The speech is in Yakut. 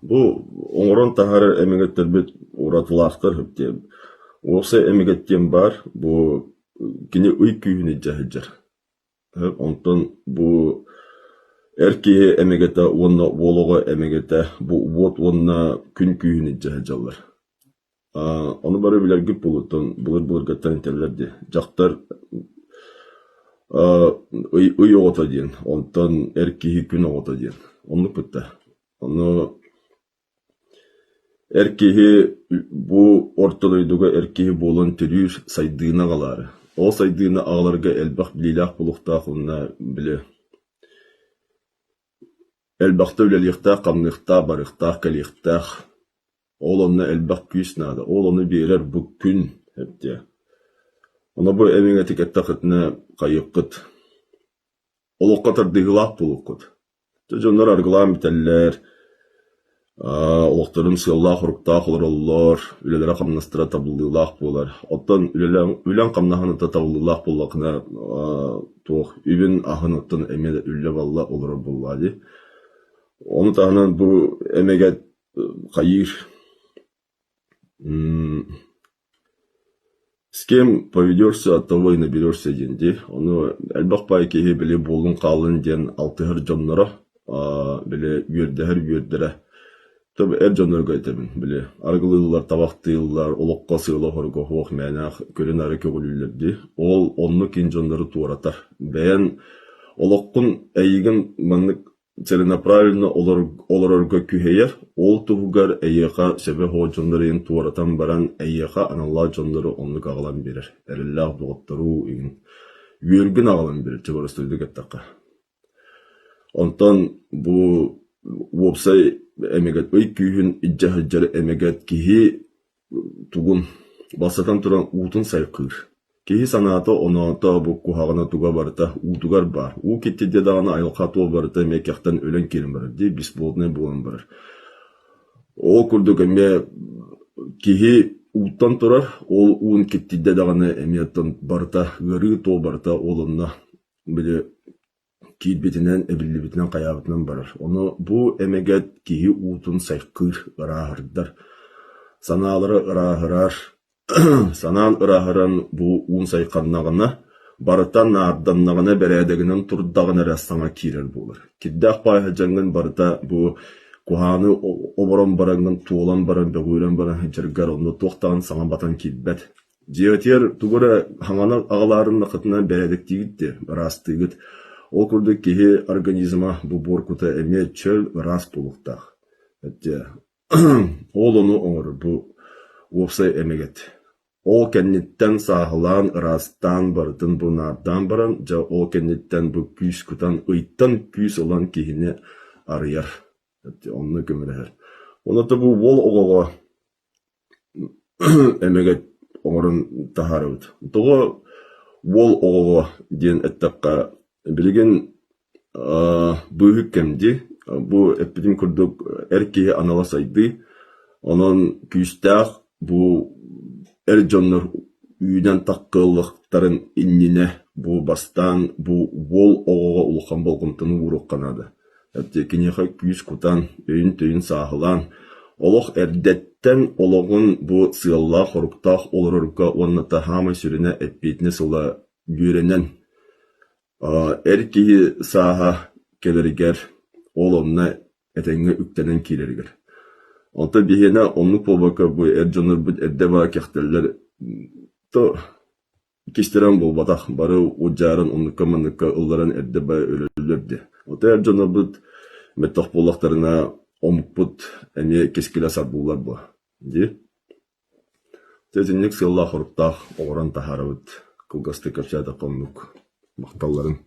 Бу оҥорон таһаарар эмэгэттэрбит уратылаахтар диэн. Уопсай эмэгэт диэн баар, бу кини ый күүһүн илдьэ сылдьар. Онтон бу эр киһи эмэгэтэ уонна уол оҕо эмэгэтэ бу уот уонна күн күүһүн илдьэ сылдьаллар. Ону бары билэргит буолуоттан былыр-былыргыттан этэллэр дии. Дьахтар ый ый оҕото диэн, онтон эр киһи күн оҕото диэн. Оннук кытта. Ону эр киһи бу орто дойдуга эр киһи буолан төрүүр сайдыыны аҕалаары. Ол сайдыыны аҕаларга элбэх билиилээх буолуохтаах уонна били элбэхтэ үлэлиэхтээх-хамныахтаах, барыахтаах-кэлиэхтээх. Ол онно элбэх күүс наада, ол ону биэрэр бу күн эбитэ. Ону бу эмиҥэтик эттэххитинэ хайыаххыт, олоххо тардыһыылаах буолуоххут. Дьэ дьоннор арыгылаан бүтэллэр, олохторун сыаллаах-соруктаах олороллор, үлэлэрэ-хамнастара табыллыылаах буолар. Оттон үлэҥ-хамнаһын оттон табыллыылаах буоллаххына туох үбүн-аһын оттон эмиэ да үллэ-балла олорор буоллаҕа дии. Ону таһынан бу эмэгэт хайыыр С кем поведешься, от того и наберешься диэн дии. Ону элбэх баай киһи били буоллун-хааллын диэн алтыһар дьонноро, били үөрдэһэр үөрдэрэ. Тып эр дьоннорго этэбин, били арыгылыыллар, табахтыыллар, олоххо сыала-соруга суох мээнэх көрү-нары көҕүлүүллэр дии. Ол оннук киин дьоннору туоратар. Бэйэн олоххун эйигин маннык Целенаправленно олорорго күһэйэр, ол туһугар эйиэхэ сөбө суох дьоннору иһин туоратан баран эйиэхэ аналлаах дьоннору оннук аҕалан биэрэр, эрэллээх доҕоттору иһин үөргүн аҕалан биэрэр, чэ боростуойдук эттэххэ. Онтон бу уопсай эмэгэт ый күүһүн илдьэ сылдьар эмэгэт киһи тугун, бастатан туран уутун сайҕыыр. Киһи санаата оноото бу куһаҕана туга барыта уутугар баар. Уу киттидэ даҕаны айылҕа туох барыта эмиэ кэхтэн өлөн киирэн барар дии, бесплоднай буолан барар. Ол курдук эмиэ киһи ууттан турар, ол уун киттидэ даҕаны эмиэ оттон барыта ыарыы туох барыта ол онно били киирбитинэн, эбиллибитинэн, хайаабытынан барар. Ону бу эмэгэт киһи уутун сайкыыр, ырааһырдар. Санаалара ырааһырар, санаан ырааһыран бу уун сайханнаҕына, барыта наарданнаҕына, бэрээдэгинэн турдаҕына эрэ саҥа киирэр буолар. Кирдээх баайа дьаҥҥын барыта бу куһааны оборон бараҥҥын, туолан баран, бөҕүүрэн баран сылдьаргар онно туох даҕаны саҥа батан киирбэт. Дьиэҕитигэр тугу эрэ хаҥана аҕалаарыннаххытына бэрээдэктиигит дии, ыраастыыгыт. Ол курдук киһи организма бу буор кута эмиэ чөл, ыраас буолуохтаах. Дьэ, ол ону оҥорор бу уопсай эмэгэт. Ол кэнниттэн сааһылаан, ыраастаан барытын бу наардаан баран, дьэ ол кэнниттэн бу күүс кутан, ыйтан күүс ылан киһини арыйар. Онно көмөлөһөр. Онон бу уол оҕоҕо эмэгэт оҥорон таһаарабыт. Тоҕо уол оҕоҕо диэн эттэххэ, билигин быыһык кэм дии. Бу эппитим курдук эр киһи анала сайдыы. Онон күүстээх бу эр дьоннор үүнэн таххыаллахтарын иннинэ бу бастаан бу уол оҕоҕо улахан болҕомтону ууруохха наада. Киниэхэ күүс кутан, өйүн-төйүн сааһылаан, олох эрдэттэн олоҕун бу сыаллаах-соруктаах олорорго уонна саамай сүрүнэ эппиэтинэс ыла үөрэнэн, эр киһи сааһа кэлэригэр ол онно этэҥҥэ үктэнэн киирэригэр. Онтон биһиэнэ оннук буолбакка бу эр дьоннорбут эрдэ баар кэхтэллэр то Кистэрэҥ буолбатах, бары удьаарын оннукка-манныкка ылларан эрдэ бары өлөллөр дии. Отой эр дьоннорбут мөлтөх буоллахтарына омукпут эмиэ кэскилэ сарбыллар буо дии. Дьэ итинник сыаллаах-соруктаах оҥорон таһаарабыт. Кылгастык кэпсээтэххэ оннук. Махталларын.